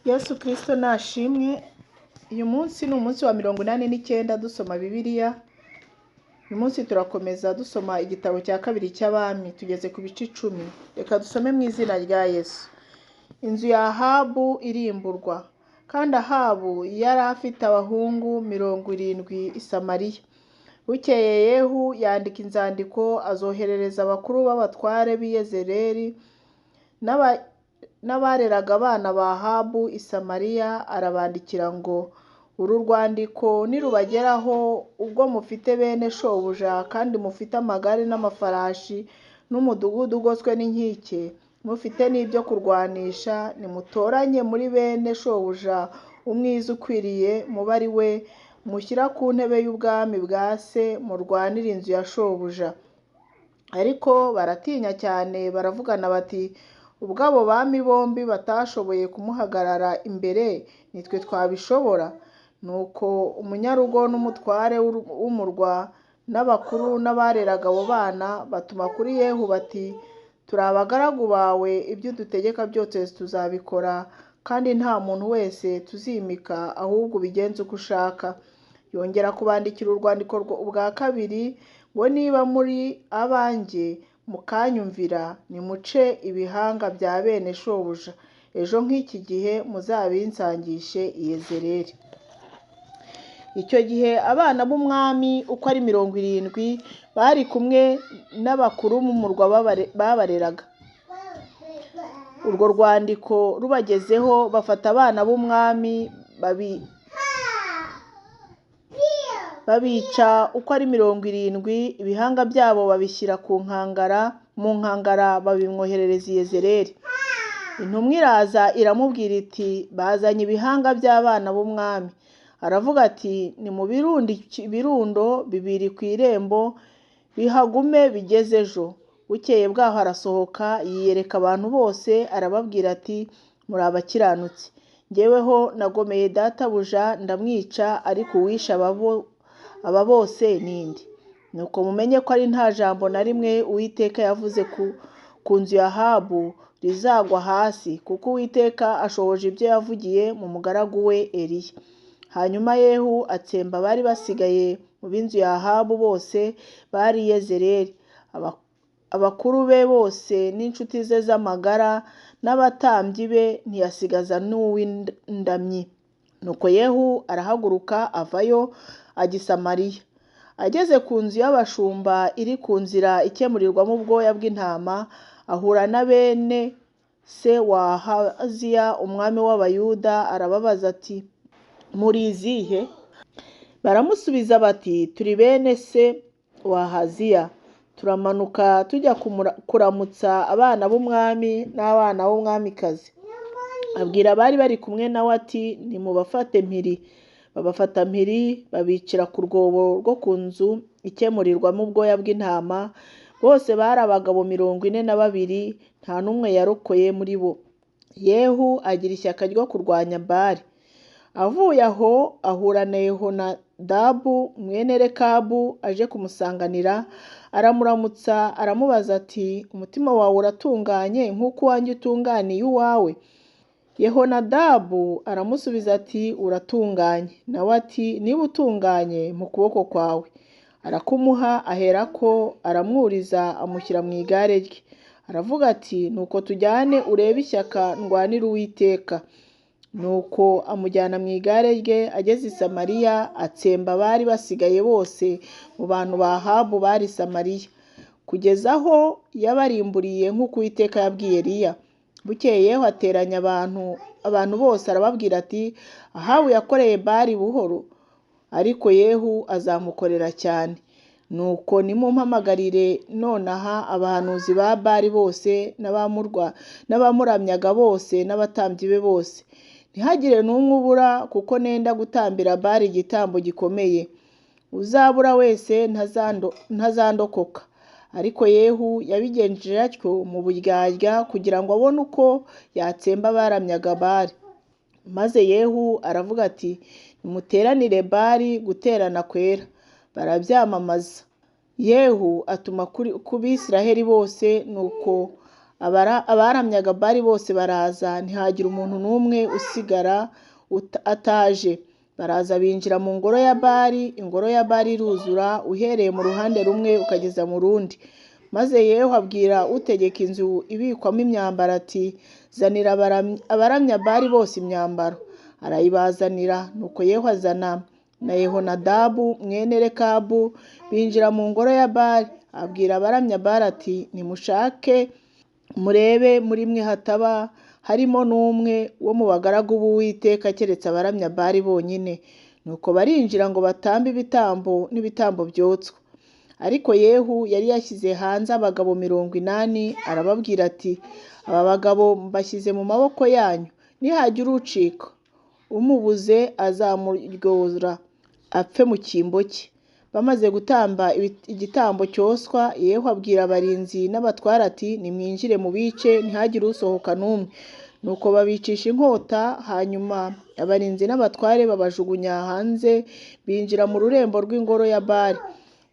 Yesu Kristo nashimwe. Uyu munsi ni umunsi wa 89 dusoma Bibiliya. Uyu munsi turakomeza dusoma igitabo cya kabiri cy'Abami, tugeze ku bice 10. Reka dusome mu izina rya Yesu. Inzu ya Ahabu irimburwa. Kandi Ahabu yari afite abahungu 70 i Samariya. Bukeye Yehu yandika inzandiko azoherereza abakuru b'abatware b'i Yezereli n'abareraga abana ba Ahabu i Samariya, arabandikira ngo: uru rwandiko nirubageraho ubwo mufite bene shobuja kandi mufite amagare n'amafarashi n'umudugudu ugoswe n'inkike, mufite n'ibyo kurwanisha, nimutoranye muri bene shobuja umwiza ukwiriye, mube ari we mushyira ku ntebe y'ubwami bwa se, murwanire inzu ya shobuja. Ariko baratinya cyane, baravugana bati: ubwo abo bami bombi batashoboye kumuhagarara imbere, nitwe twabishobora? Nuko umunyarugo n'umutware w'umurwa n'abakuru n'abareraga abo bana batuma kuri Yehu bati: turi abagaragu bawe, ibyo udutegeka byose tuzabikora, kandi nta muntu wese tuzimika, ahubwo ubigenze uko ushaka. Yongera kubandikira urwandiko ubwa kabiri ngo: niba muri abanjye mukanyumvira, nimuce ibihanga bya bene shobuja, ejo nk'iki gihe muzabinsangishe i Yezereli. Icyo gihe abana b'umwami uko ari 70 bari kumwe n'abakuru b'umurwa babareraga. Urwo rwandiko rubagezeho, bafata abana b'umwami babica uko ari 70, ibihanga byabo babishyira ku nkangara, mu nkangara babimwoherereza i Yezereli. Intumwa iraza iramubwira iti: bazanye ibihanga by'abana b'umwami. Aravuga ati: nimubirunde ibirundo bibiri ku irembo, bihagume bigeze ejo. Bukeye bwaho arasohoka yiyereka abantu bose, arababwira ati: muri abakiranutsi, njyeweho nagomeye databuja ndamwica, ariko uwishe aba bose ni nde? Nuko mumenye ko ari nta jambo na rimwe Uwiteka yavuze ku nzu ya Ahabu rizagwa hasi, kuko Uwiteka ashohoje ibyo yavugiye mu mugaragu we Eliya. Hanyuma Yehu atsemba abari basigaye mu b'inzu ya Ahabu bose bari i Yezereli, abakuru be bose n'inshuti ze z'amagara n'abatambyi be, ntiyasigaza n'uw'indamyi. Nuko Yehu arahaguruka avayo ajya i Samariya. Ageze ku nzu y'abashumba iri ku nzira ikemurirwamo ubwoya bw'intama, ahura na bene se wa Ahaziya umwami w'Abayuda, arababaza ati: muri izihe? Baramusubiza bati: turi bene se wa Ahaziya, turamanuka tujya kuramutsa abana b'umwami n'abana b'umwamikazi. Abwira abari bari kumwe nawe ati: nimubafate mpiri. Babafata mpiri, babicira ku rwobo rwo ku nzu ikemurirwamo ubwoya bw'intama. Bose bari abagabo 42, nta n'umwe yarokoye muri bo. Yehu agira ishyaka ryo kurwanya Bali. Avuye aho ahura na Yehonadabu mwene Rekabu aje kumusanganira, aramuramutsa, aramubaza ati: umutima wawe uratunganye nk'uko uwanjye utunganiye uwawe? Yehonadabu aramusubiza ati: uratunganye. Nawe ati: niba utunganye mu kuboko kwawe. Arakumuha, aherako aramwuriza, amushyira mu igare rye. Aravuga ati: nuko tujyane urebe ishyaka ndwanira Uwiteka. Nuko amujyana mu igare rye, ageze i Samariya atsemba abari basigaye bose mu bantu ba Ahabu bari i Samariya, kugeza aho yabarimburiye nk'uko Uwiteka yabwiye Eliya. Bukeye Yehu ateranya abantu bose, arababwira ati: Ahabu yakoreye Bali buhoro, ariko Yehu azamukorera cyane. Nuko nimumpamagarire nonaha abahanuzi ba Bali bose n'abamuramyaga bose n'abatambyi be bose. Ntihagire n'umwe ubura, kuko nenda gutambira Bali igitambo gikomeye. Uzabura wese ntazandokoka. Ariko Yehu yabigenjeje atyo mu buryarya, kugira ngo abone uko yatsemba abaramyaga Bali. Maze Yehu aravuga ati: nimuteranire Bali guterana kwera. Barabyamamaza. Yehu atuma ku Bisiraheli bose, nuko Abaramyaga Bali bose baraza, ntihagira umuntu n'umwe usigara ataje. Baraza binjira mu ngoro ya Bali, ingoro ya Bali iruzura, uhereye mu ruhande rumwe ukageza mu rundi. Maze Yehu abwira utegeka inzu ibikwamo imyambaro ati: "Zanira abaramya Bali bose imyambaro." Arayibazanira. Nuko Yehu azana na Yehonadabu mwene Rekabu, binjira mu ngoro ya Bali. Abwira abaramya Bali ati: "Nimushake murebe muri mwe hataba harimo n'umwe wo mu bagaragu b'Uwiteka keretse abaramya Bali bonyine." Nuko barinjira ngo batambe ibitambo n'ibitambo byotswa. Ariko Yehu yari yashyize hanze abagabo 80, arababwira ati: "Aba bagabo mbashyize mu maboko yanyu, nihagira ucika umubuze azamuryora apfe mu cyimbo cye." Bamaze gutamba igitambo cyoswa, Yehu abwira abarinzi n'abatware ati: "Nimwinjire mubice, ntihagire usohoka n'umwe." Nuko babicisha inkota, hanyuma abarinzi n'abatware babajugunya hanze, binjira mu rurembo rw'ingoro ya Bali.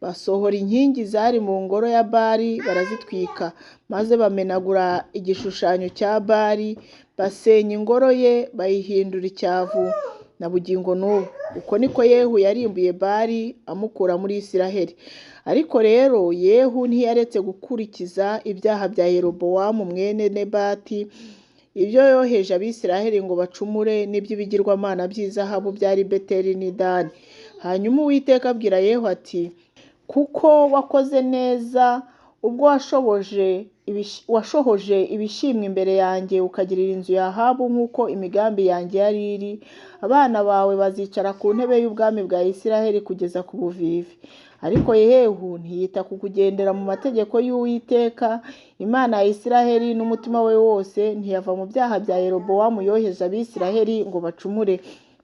Basohora inkingi zari mu ngoro ya Bali barazitwika, maze bamenagura igishushanyo cya Bali, basenya ingoro ye bayihindura icyavu na bugingo n'ubu. Uko niko Yehu yarimbuye Bali amukura muri Isiraheli. Ariko rero Yehu ntiyaretse gukurikiza ibyaha bya Yerobowamu mwene Nebati, ibyo yoheje Abisiraheli ngo bacumure, n'iby'ibigirwamana by'izahabu byari Beteli n'i Dani. Hanyuma Uwiteka abwira Yehu ati: "Kuko wakoze neza ubwo washohoje ibishimwa imbere yanjye, ukagirira inzu ya Ahabu nk'uko imigambi yanjye yari iri, abana bawe bazicara ku ntebe y'ubwami bwa Isiraheli kugeza ku buvivi." Ariko Yehu ntiyita ku kugendera mu mategeko y'Uwiteka Imana ya Isiraheli n'umutima we wose, ntiyava mu byaha bya Yerobowamu yoheje Abisiraheli ngo bacumure.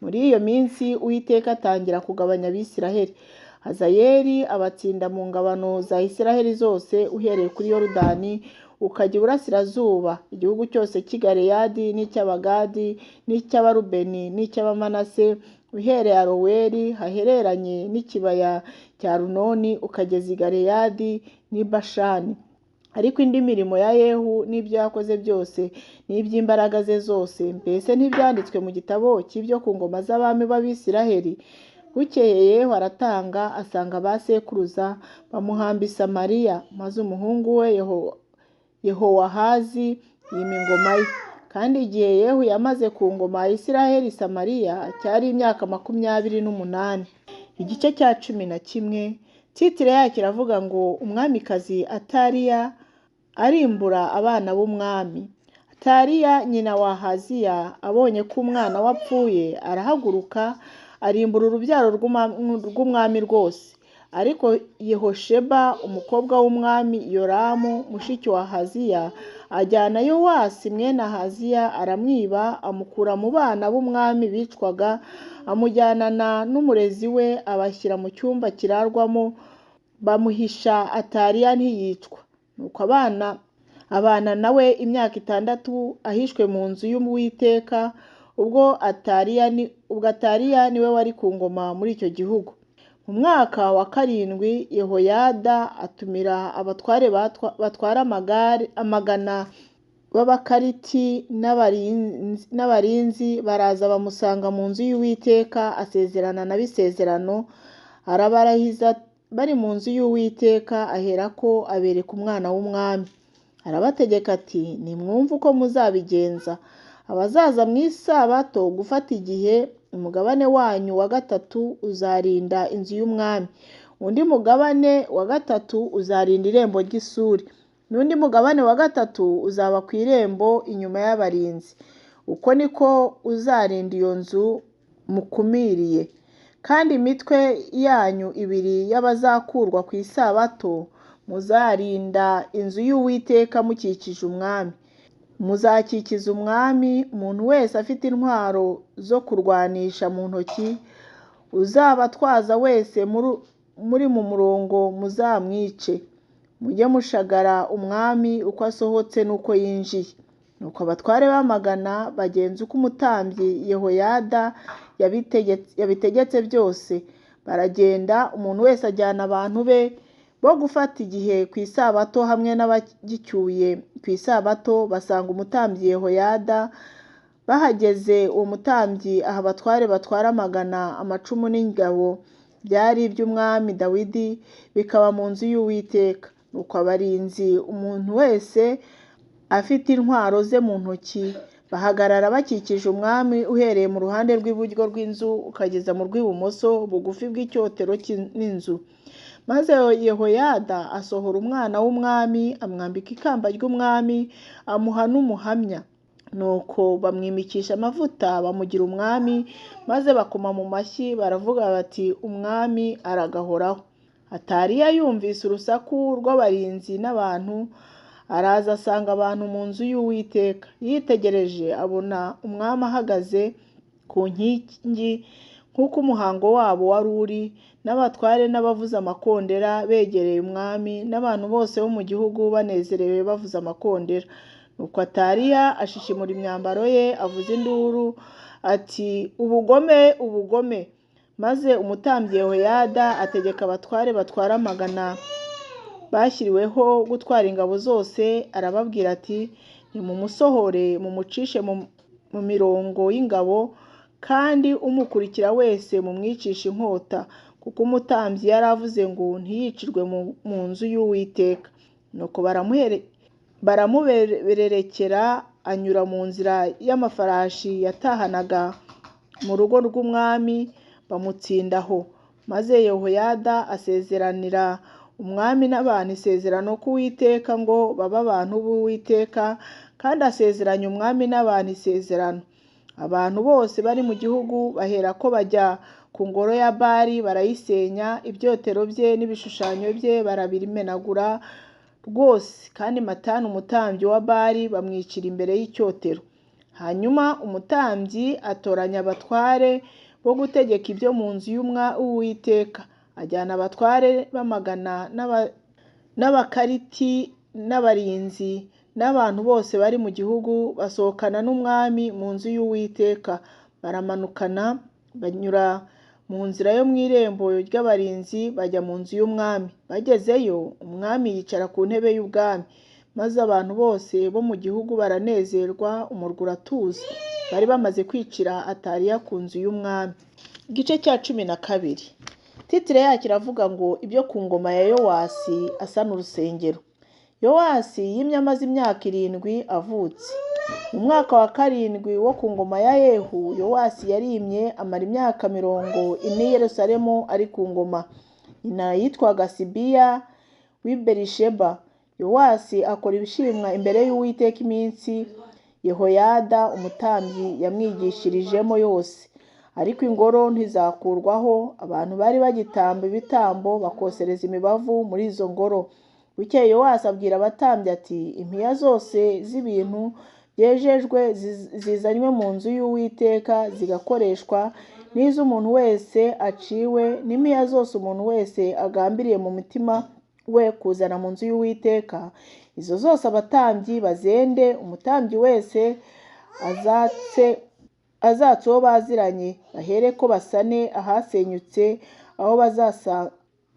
Muri iyo minsi Uwiteka atangira kugabanya Abisiraheli. Hazayeli abatsinda mu ngabano za Isiraheli zose, uhereye kuri Yorodani ukajya iburasirazuba, igihugu cyose cy'i Galeyadi n'icy'Abagadi n'icy'Abarubeni n'icy'Abamanase, uhereye Aroweri hahereranye n'ikibaya cya Arunoni ukageza i Galeyadi n'i Bashani. Ariko indi mirimo ya Yehu n'ibyo yakoze byose n'iby'imbaraga ze zose, mbese ntibyanditswe mu gitabo cy'ibyo ku ngoma z'abami b'Abisiraheli? Bukeye Yehu aratanga, asanga ba sekuruza, bamuhamba i Samariya, maze umuhungu we Yehowahazi yima ingoma ye. Kandi igihe Yehu yamaze ku ngoma ya Isiraheli i Samariya cyari imyaka 28. Igice cya 11, titire yacyo iravuga ngo: Umwamikazi Ataliya arimbura abana b'umwami. Ataliya nyina wa Ahaziya abonye ko umwana we apfuye, arahaguruka arimbura urubyaro rw'umwami rwose. Ariko Yehosheba umukobwa w'umwami Yoramu mushiki wa Ahaziya ajyana Yowasi mwene Ahaziya, aramwiba, amukura mu bana b'umwami bicwaga, amujyanana n'umurezi we, abashyira mu cyumba kirarwamo, bamuhisha Ataliya ntiyicwa. Nuko abana nawe imyaka 6 ahishwe mu nzu y'Uwiteka, ubwo Ataliya niwe wari ku ngoma muri icyo gihugu. Mu mwaka wa 7 Yehoyada atumira abatware batwara amagana b'Abakariti n'abarinzi, baraza bamusanga mu nzu y'Uwiteka, asezerana nabo isezerano, arabarahiza bari mu nzu y'Uwiteka, aherako abereka umwana w'umwami. Arabategeka ati: "Nimwumve uko muzabigenza. Abazaza mu isabato gufata igihe, umugabane wanyu wa 3 uzarinda inzu y'umwami, undi mugabane wa 3 uzarinda irembo ry'Isuri, n'undi mugabane wa 3 uzaba ku irembo inyuma y'abarinzi. Uko niko uzarinda iyo nzu mukumiriye. Kandi imitwe yanyu 2 y'abazakurwa ku isabato muzarinda inzu y'Uwiteka mukikije umwami. Muzakikiza umwami, umuntu wese afite intwaro zo kurwanisha mu ntoki, uzabatwaza wese muri mu murongo muzamwice. Mujye mushagara umwami uko asohotse n'uko yinjiye." Nuko abatware b'amagana bagenza uko umutambyi Yehoyada yabitegetse byose. Baragenda, umuntu wese ajyana abantu be, Bo gufata igihe ku isabato hamwe n'abagicyuye ku isabato basanga umutambyi Yehoyada. Bahageze uwo mutambyi aha abatware batwara amagana, amacumu n'ingabo byari iby'umwami Dawidi, bikaba mu nzu y'Uwiteka. Nuko abarinzi, umuntu wese afite intwaro ze mu ntoki, bahagarara bakikije umwami uhereye mu ruhande rw'iburyo rw'inzu ukageza mu rw'ibumoso bugufi bw'icyotero n'inzu. Maze Yehoyada asohora umwana w'umwami, amwambika ikamba ry'umwami, amuha n'umuhamya. Nuko bamwimikisha amavuta bamugira umwami, maze bakoma mu mashyi baravuga bati: "Umwami aragahoraho." Ataliya yumvise urusaku rw'abarinzi n'abantu, araza asanga abantu mu nzu y'Uwiteka. Yitegereje abona umwami ahagaze ku nkingi nk'uko umuhango wabo wari uri, n'abatware n'abavuza amakondera begereye umwami, n'abantu bose bo mu gihugu banezerewe bavuza amakondera. Nuko Ataliya ashishimura imyambaro ye, avuza induru ati: "Ubugome, ubugome!" Maze umutambyi Yehoyada ategeka abatware batwara amagana bashyiriweho gutwara ingabo zose, arababwira ati: "Nimumusohore mumucishe mu mirongo y'ingabo, kandi umukurikira wese mumwicishe inkota," kuko umutambyi yari avuze ngo ntiyicirwe mu nzu y'Uwiteka. Nuko baramubererekera anyura mu nzira y'amafarashi yatahanaga mu rugo rw'umwami, bamutsinda aho. Maze Yehoyada asezeranira umwami n'abantu isezerano ku Uwiteka ngo babe abantu b'Uwiteka, kandi asezeranya umwami n'abantu isezerano. Abantu bose bari mu gihugu baherako bajya ku ngoro ya Bali barayisenya, ibyotero bye n'ibishushanyo bye barabimenagura rwose, kandi Matani umutambyi wa Bali bamwicira imbere y'icyotero. Hanyuma umutambyi atoranya abatware bo gutegeka ibyo mu nzu y'Uwiteka, ajyana abatware b'amagana n'abakariti n'abarinzi n'abantu bose bari mu gihugu, basohokana n'umwami mu nzu y'Uwiteka. Baramanukana banyura mu nzira yo mu irembo ry'abarinzi bajya mu nzu y'umwami. Bagezeyo umwami yicara ku ntebe y'ubwami, maze abantu bose bo mu gihugu baranezerwa, umurwa uratuza. Bari bamaze kwicira Ataliya ku nzu y'umwami. Igice cya 12. Titire yacyo iravuga ngo ibyo ku ngoma ya Yowasi asana urusengero. Yowasi yimye amaze imyaka 7 avutse. Mu mwaka wa 7 wo ku ngoma ya Yehu, Yowasi yarimye amara imyaka 40 i Yerusalemu ari ku ngoma. Nyina yitwaga Sibiya w'i Berisheba. Yowasi akora ibishimwa imbere y'Uwiteka iminsi Yehoyada umutambyi yamwigishirijemo yose. Ariko ingoro ntizakurwaho, abantu bari bagitamba ibitambo bakosereza imibavu muri izo ngoro. Bukeye Yowasi abwira abatambyi ati: "Impiya zose z'ibintu byejejwe zizanywe mu nzu y'Uwiteka zigakoreshwa, n'iz'umuntu wese aciwe, n'impiya zose umuntu wese agambiriye mu mutima we kuzana mu nzu y'Uwiteka, izo zose abatambyi bazende, umutambyi wese azatse uwo baziranye, bahereko basane ahasenyutse aho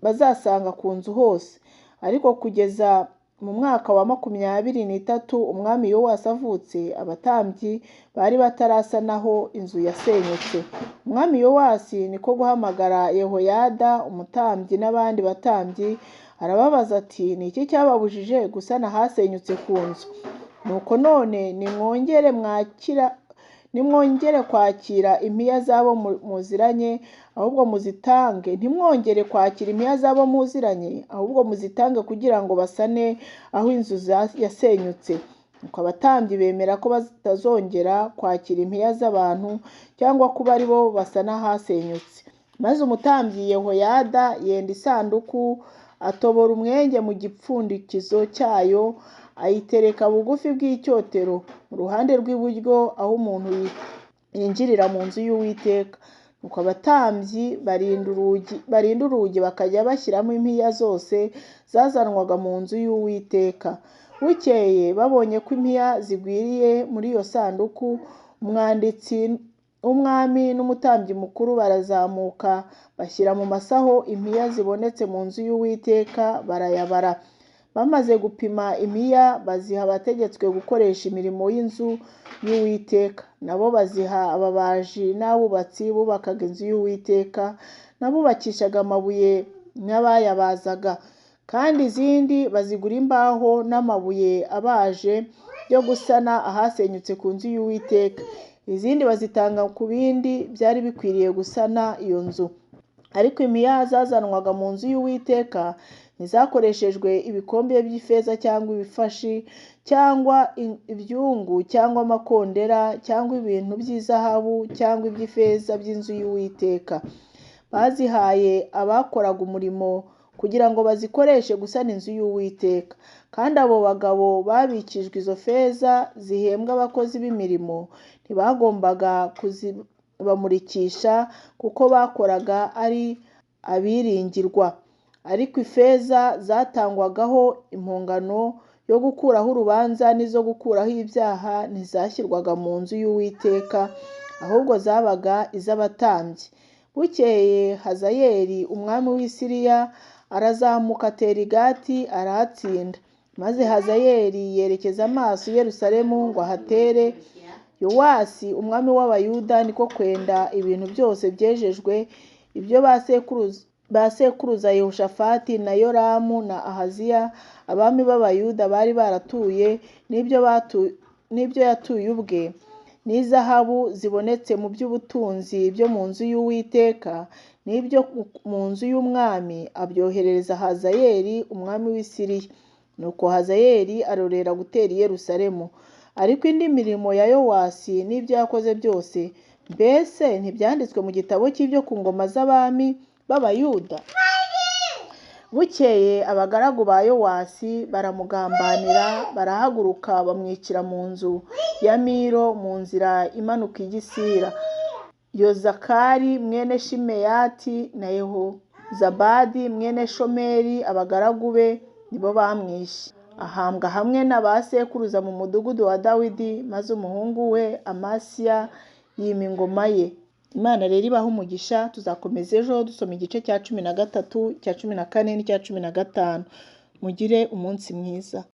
bazasanga ku nzu hose." Ariko kugeza mu mwaka wa 23 umwami Yowasi avutse, abatambyi bari batarasanaho inzu yasenyutse. Umwami Yowasi niko guhamagara Yehoyada umutambyi n'abandi batambyi, arababaza ati: "Ni iki cyababujije gusana ahasenyutse ku nzu? Nuko none nimwongere kwakira impiya z'abo muziranye, ahubwo muzitange. Ntimwongere kwakira impiya z'abo muziranye, ahubwo muzitange kugira ngo basane aho inzu yasenyutse." Nuko abatambyi bemera ko batazongera kwakira impiya z'abantu cyangwa kuba ari bo basana ahasenyutse. Maze umutambyi Yehoyada yenda isanduku, atobora umwenge mu gipfundikizo cyayo, ayitereka bugufi bw'icyotero mu ruhande rw'iburyo aho umuntu yinjirira mu nzu y'Uwiteka. Nuko abatambyi barinda urugi bakajya bashyiramo impiya zose zazanwaga mu nzu y'Uwiteka. Bukeye babonye ko impiya zigwiriye muri iyo sanduku, umwanditsi w'umwami n'umutambyi mukuru barazamuka, bashyira mu masaho impiya zibonetse mu nzu y'Uwiteka, barayabara. Bamaze gupima impiya, baziha abategetswe gukoresha imirimo y'inzu y'Uwiteka. Nabo baziha ababaji n'abubatsi bubakaga inzu y'Uwiteka, n'abubakishaga amabuye n'abayabazaga. Kandi izindi bazigura imbaho n'amabuye abaje byo gusana ahasenyutse ku nzu y'Uwiteka. Izindi bazitanga ku bindi byari bikwiriye gusana iyo nzu. Ariko impiya zazanwaga mu nzu y'Uwiteka ntizakoreshejwe ibikombe by'ifeza cyangwa ibifashi cyangwa ibyungu cyangwa amakondera cyangwa ibintu by'izahabu cyangwa iby'ifeza by'inzu y'Uwiteka. Bazihaye abakoraga umurimo kugira ngo bazikoreshe gusana inzu y'Uwiteka. Kandi abo bagabo babikijwe izo feza zihembwa abakozi b'imirimo, ntibagombaga kuzibamurikisha kuko bakoraga ari abiringirwa. Ariko ifeza zatangwagaho impongano yo gukuraho urubanza n'izo gukuraho ibyaha ntizashyirwaga mu nzu y'Uwiteka, ahubwo zabaga iz'abatambyi. Bukeye Hazayeli umwami w'i Siriya arazamuka atera i Gati arahatsinda. Maze Hazayeli yerekeza amaso i Yerusalemu ngo ahatere. Yowasi umwami w'Abayuda niko kwenda ibintu byose byejejwe, ibyo ba sekuruza Yehoshafati na Yoramu na Ahaziya abami b'Abayuda bari baratuye n'ibyo yatuye ubwe, n'izahabu zibonetse mu by'ubutunzi byo mu nzu y'Uwiteka n'ibyo mu nzu y'umwami, abyoherereza Hazayeli umwami w'i Siriya. Nuko Hazayeli arorera gutera i Yerusalemu. Ariko indi mirimo ya Yowasi n'ibyo yakoze byose, mbese ntibyanditswe mu gitabo cy'ibyo ku ngoma z'abami b'Abayuda? Bukeye abagaragu ba Yowasi baramugambanira, barahaguruka bamwicira mu nzu ya Milo mu nzira imanuka ijya i Sira. Yozakari mwene Shimeyati na Yehozabadi mwene Shomeri abagaragu be nibo bamwishe. Ahambwa hamwe na ba sekuruza mu mudugudu wa Dawidi, maze umuhungu we Amasiya yima ingoma ye. Imana rero ibahe umugisha, tuzakomeza ejo dusoma igice cya 13, icya 14 n'icya 15. Mugire umunsi mwiza.